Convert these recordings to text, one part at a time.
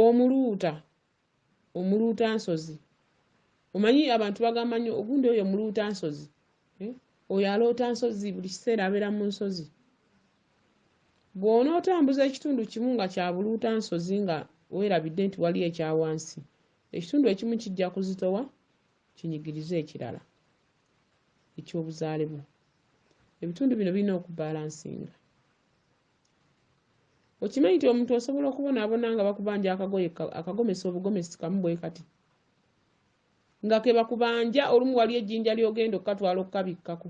Omuluuta, omuluuta nsozi. Omanyi abantu bagamba nnyo ogundi oyo muluuta nsozi, eh? Oyo aloota nsozi, buli kiseera abeera mu nsozi. Bw'onootambuza ekitundu kimu nga kya buluuta nsozi nga weerabidde nti waliyo ekya wansi, ekitundu ekimu kijja kuzitowa kinyigirize ekirala eky'obuzaale bwo. Ebitundu bino birina okubalansinga. Okimanyi nti omuntu osobola okubonaabona nga bakubanja akagoye akagomesi obugomesi kamu bwe kati nga ke bakubanja, olumu wali ejjinja ly'ogenda okukatwala okukabikkako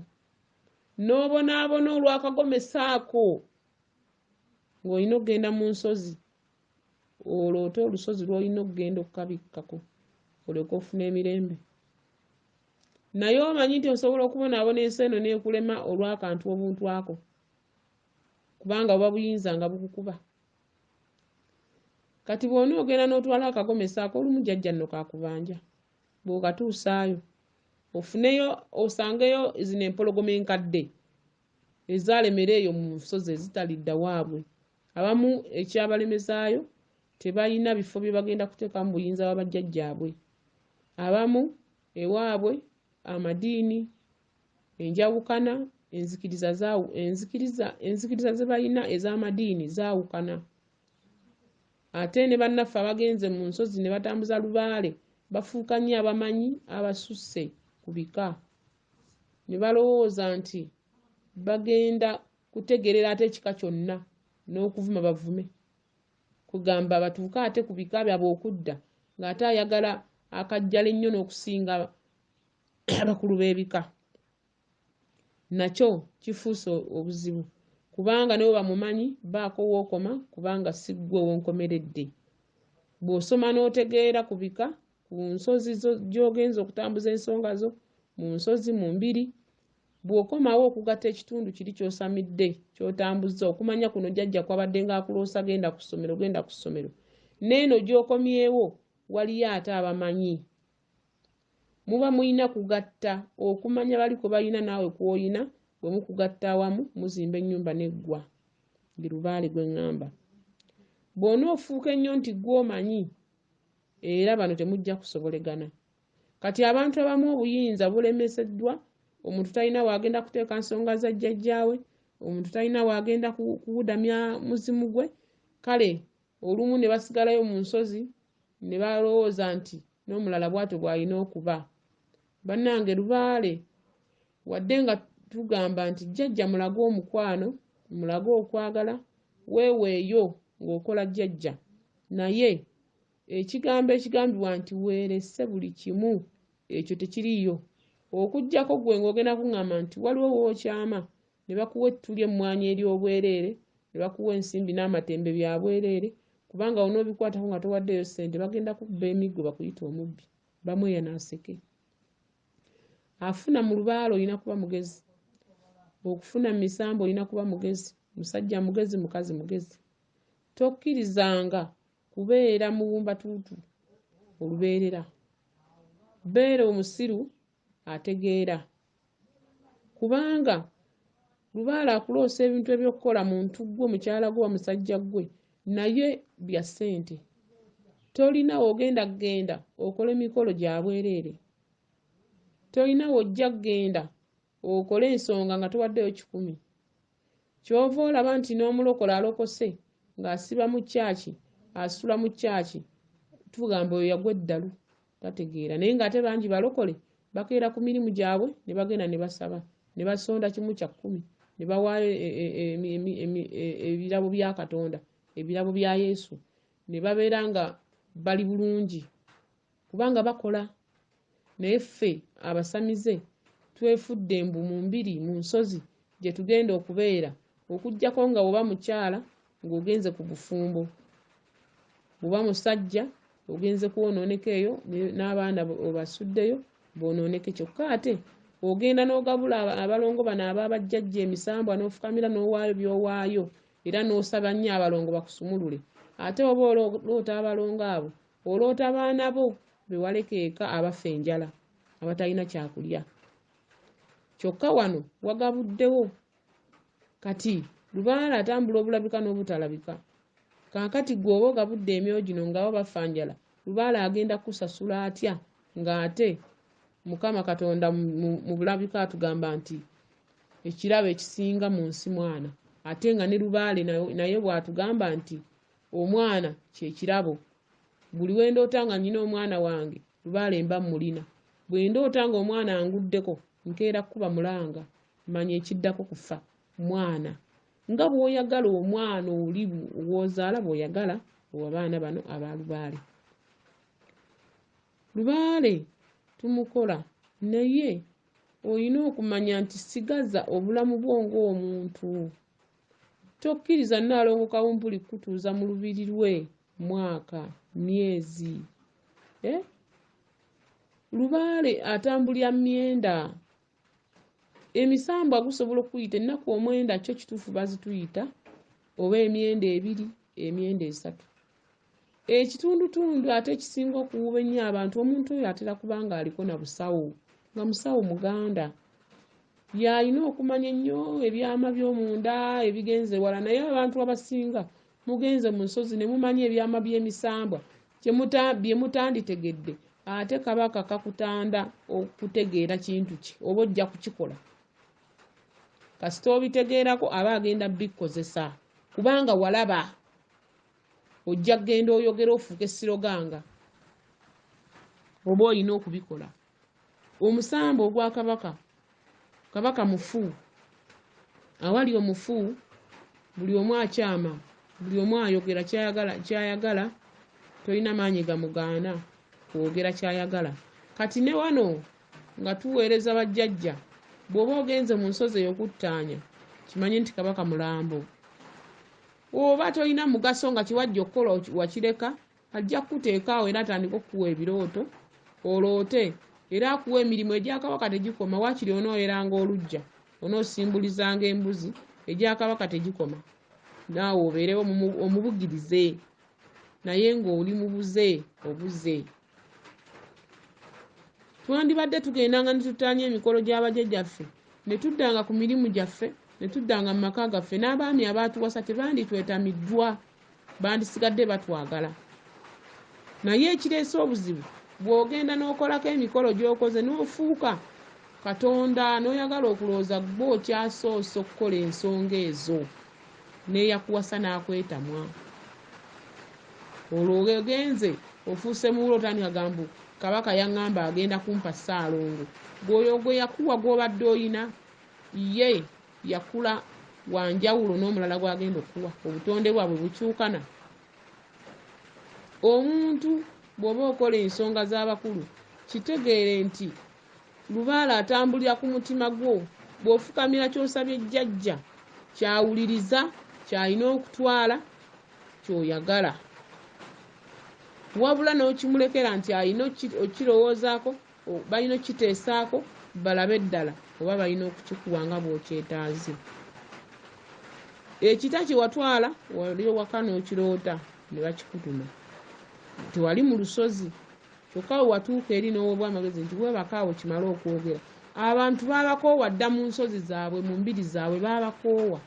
n'obonaabona olw'akagomesi ako ng'olina okugenda mu nsozi oloote olusozi lw'olina okugenda okukabikkako olyoke ofune emirembe. Naye omanyi nti osobola okubonaabona ensi eno n'ekulema olw'akantu obuntu ako, kubanga buba buyinza nga bukukuba. Kati bw'onoogenda n'otwala akagomesi ako, olumu jjajja nno kakubanja, bw'okatuusaayo ofuneyo osangeyo zino empologoma enkadde ezaalemera eyo mu nsozi ezitalidda waabwe. Abamu ekyabalemezaayo tebalina bifo bye bagenda kuteekamu buyinza bwa bajjajjaabwe. Abamu ewaabwe amadiini, enjawukana, enzikiriza zaawu, enzikiriza, enzikiriza ze balina ez'amadiini zaawukana. Ate ne bannaffe abagenze mu nsozi ne batambuza lubaale bafuuka nnyo abamanyi abasusse ku bika. Ne balowooza nti bagenda kutegeerera ate ekika kyonna n'okuvuma bavume. Kugamba batuuke ate ku bika byabwe okudda ng'ate ayagala akajjala ennyo n'okusinga abakulu b'ebika. Nakyo kifuuse obuzibu kubanga ne bwe bamumanyi baako w'okoma kubanga si ggwe w'onkomeredde. Bw'osoma n'otegeera ku bika, ku nsozi gy'ogenze okutambuza ensonga zo, mu nsozi, mu mbiri, bw'okomawo okugatta ekitundu kiri ky'osamidde, ky'otambuzza, okumanya kuno jjajja kw'abadde ng'akuloosa genda ku ssomero, genda ku ssomero, n'eno gy'okomyewo waliyo ate abamanyi. Muba mulina kugatta okumanya bali kwe balina naawe kw'olina, bwe mukugatta awamu muzimba ennyumba n'eggwa. Ye lubaale gwe ŋŋamba. Bw'onoofuuka ennyo nti ggwe omanyi, era bano temujja kusobolegana. Kati abantu abamu obuyinza bulemeseddwa, omuntu talina w'agenda kuteeka nsonga za jjajjaawe, omuntu talina w'agenda kuwudamya muzimu gwe, kale olumu ne basigalayo mu nsozi ne balowooza nti n'omulala bw'atyo bw'alina okuba. Bannange lubaale wadde nga tugamba nti jjajja mulage omukwano, mulage okwagala, weeweeyo ng'okola jjajja naye ekigambo ekigambibwa nti weerese buli kimu ekyo tekiriiyo okuggyako ggwe ng'ogenda kuŋŋamba nti waliwo w'okyama ne bakuwa ettu ly'emmwanyi ery'obwereere, ne bakuwa ensimbi n'amatembe bya bwereere, kubanga w'onoobikwatako nga towaddeeyo ssente bagenda kukuba emiggo bakuyite omubbi. Bamweyana aseke. Afuna mu lubaale olina kuba mugezi, okufuna mu misambwa olina kuba mugezi, musajja mugezi, mukazi mugezi. Tokkirizanga kubeera muwumbatuutu olubeerera. Beera omusiru ategeera. Kubanga lubaale akuloosa ebintu eby'okukola muntu ggwe, mukyala gwe oba musajja ggwe naye bya ssente. Tolina w'ogenda kugenda okole mikolo gya bwereere. Tolina w'ojja kugenda okole ensonga nga towaddeeyo kikumi. Ky'ova olaba nti n'omulokole alokose ng'asiba mu church, asula mu church, tugamba oyo yagwa eddalu tategeera. Naye ng'ate bangi balokole bakeera ku mirimu gyabwe ne bagenda ne basaba, ne basonda kimu kya kkumi, ne bawaayo ebirabo bya Katonda, ebirabo bya Yesu, ne babeera nga bali bulungi kubanga bakola. Naye ffe abasamize twefudde mbu mu mbiri, mu nsozi gye tugenda okubeera, okuggyako nga bw'oba mukyala ng'ogenze ku bufumbo, bw'oba musajja ogenze kwonooneka eyo n'abaana obasuddeyo boonooneke. Kyokka ate ogenda n'ogabula abalongo bano ab'abajjajja emisambwa n'ofukamira n'owaayo by'owaayo era n'osaba nnyo abalongo bakusumulule. Ate oba oloota abalongo abo, oloota baana bo be waleka eka abafa enjala, abatalina kyakulya. Kyokka wano wagabuddewo. Kati lubaale atambula obulabika n'obutalabika. Kaakati ggwe oba ogabudde emyoyo gino nga bo bafa njala, Lubaale agenda kukusasula atya ng'ate Mukama Katonda mu bulabika atugamba nti ekirabo ekisinga mu nsi mwana, ate nga ne Lubaale naye bw'atugamba nti omwana kye kirabo. Buli we ndoota nga nnyina omwana wange, Lubaale mba mmulina. Bwe ndoota ng'omwana anguddeko, nkeera kukuba mulanga, manya ekiddako kufa. Mwana. Nga bw'oyagala omwana oli w'ozaala bw'oyagala abaana bano aba Lubaale. Lubaale tumukola naye olina okumanya nti sigaza obulamu bwo ng'omuntu. Tokkiriza Nnaalongo Kawumpuli kukutuuza mu lubiri lwe mwaka, myezi. Eh? Lubaale atambulira myenda. Emisambwa gusobola okukuyita ennaku omwenda kyo kituufu bazituyita oba emyenda ebiri, emyenda esatu. Ekitundutundu ate ekisinga okuwuuba ennyo abantu, omuntu oyo atera kuba ng'aliko na busawo, nga musawo muganda. Y'alina okumanya ennyo ebyama by'omunda ebigenze ewala, naye abantu abasinga mugenze mu nsozi ne mumanya ebyama by'emisambwa bye mutanditegedde, ate Kabaka kakutanda okutegeera kintu ki oba ojja kukikola. Kasita obitegeerako aba agenda bikkozesa kubanga walaba. Ojja kugenda oyogere ofuuke siroganga oba olina okubikola. Omusambwa ogwa Kabaka, Kabaka mufu, awali omufu buli omu akyama, buli omu ayogera kyayagala kyayagala, tolina maanyi gamugaana kwogera kyayagala. Kati ne wano nga tuweereza bajjajja, bw'oba ogenze mu nsozi eyo okuttaanya, kimanye nti Kabaka mulambo. Oba tolina mugaso nga kyewajja okukola wakireka, ajja kukuteeka awo era atandike okukuwa ebirooto oloote era akuwa emirimu egya Kabaka tegikoma, waakiri onooyeranga oluggya, onoosimbulizaanga embuzi, egya Kabaka tegikoma, naawe obeerewo omubugirize naye ng'oli mubuze obuze. Twandibadde tugendanga ne tuttaanya emikolo gya bajjajjaffe, ne tuddanga ku mirimu gyaffe, ne tuddanga mu maka gaffe, n'abaami abaatuwasa tebanditwetamiddwa, bandisigadde batwagala. Naye ekireese obuzibu, bw'ogenda n'okolako emikolo gy'okoze n'ofuuka Katonda n'oyagala okulowooza ggwe okyasoose okukola ensonga ezo, n'eyakuwasa n'akwetamwa. Olwo ogenze ofuuse muwula otandika gamba mbu Kabaka yaŋŋamba agenda kumpa Ssaalongo. Ggwe oyo gwe yakuwa gw'obadde olina ye yakula wa njawulo n'omulala gw'agenda okukuwa. Obutonde bwabwe bukyukana. Omuntu bw'oba okola ensonga z'abakulu kitegeere nti Lubaale atambulira ku mutima gwo. Bw'ofukamira ky'osabye jjajja ky'awuliriza, ky'alina okutwala, ky'oyagala. Wabula n'okimulekera nti alina okukirowoozaako, balina okukiteesaako balabe ddala oba balina okukikuwa nga bw'okyetaaze. Ekita kye watwala wali waka n'okiroota ne bakikutuma. Tewali mu lusozi. Kyokka we watuuka eri n'oweebwa amagezi nti weebake awo kimale okwogera. Abantu baabakoowa dda mu nsozi zaabwe, mu mbiri zaabwe baabakoowa.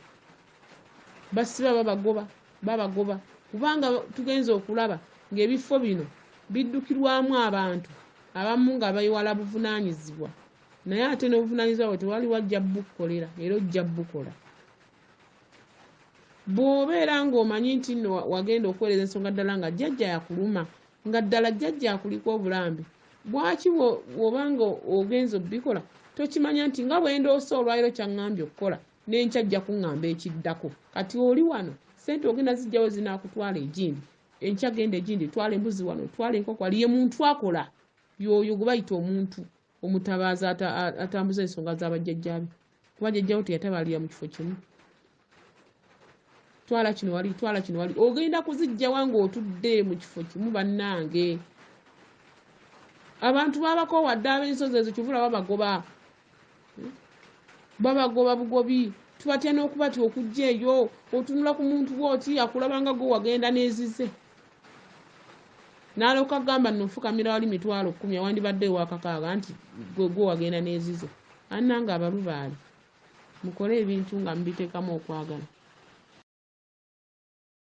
Basiba babagoba, babagoba kubanga tugenze okulaba ng'ebifo bino biddukirwamu abantu abamu nga beewala buvunaanyizibwa naye ate n'obuvunaanyizibwa bwe tewaliwo ajja bukukolera era ojja bukola. Bw'obeera ng'omanyi nti nno wagenda okuweereza ensonga ddala nga jjajja yakuluma nga ddala jjajja akuliko obulambe, bwaki bw'oba nga ogenze obikola tokimanya nti nga bwe ndoose olwaleero ky'aŋŋambye okukola n'enkya ajja kuŋŋamba ekiddako. Kati oli wano ssente ogenda ziggyawo zinaakutwala egindi, enkya genda egindi, twala embuzi wano, twala enkoko wali. Ye muntu akola y'oyo gwe bayita omuntu omutabaazi atambuza ensonga za bajjajjaabe kuba jjajjawo teyatabaalira mu kifo kimu. Twala kino wali, twala kino wali, ogenda kuziggyawa ng'otudde mu kifo kimu? Bannange, abantu babakoowa dda ab'ensozi ezo, kyova olaba babagoba, babagoba bugobi. Tubatya n'okubatya okujja eyo. Otunula ku muntu bw'oti akulaba nga gwe wagenda n'ezize n'alyoka agamba nno nfukamira wali 100,000 awandibadde ewakakaaga nti gwe wagenda n'ezize. Annange abalubaale mukole ebintu nga mubiteekamu okwagala.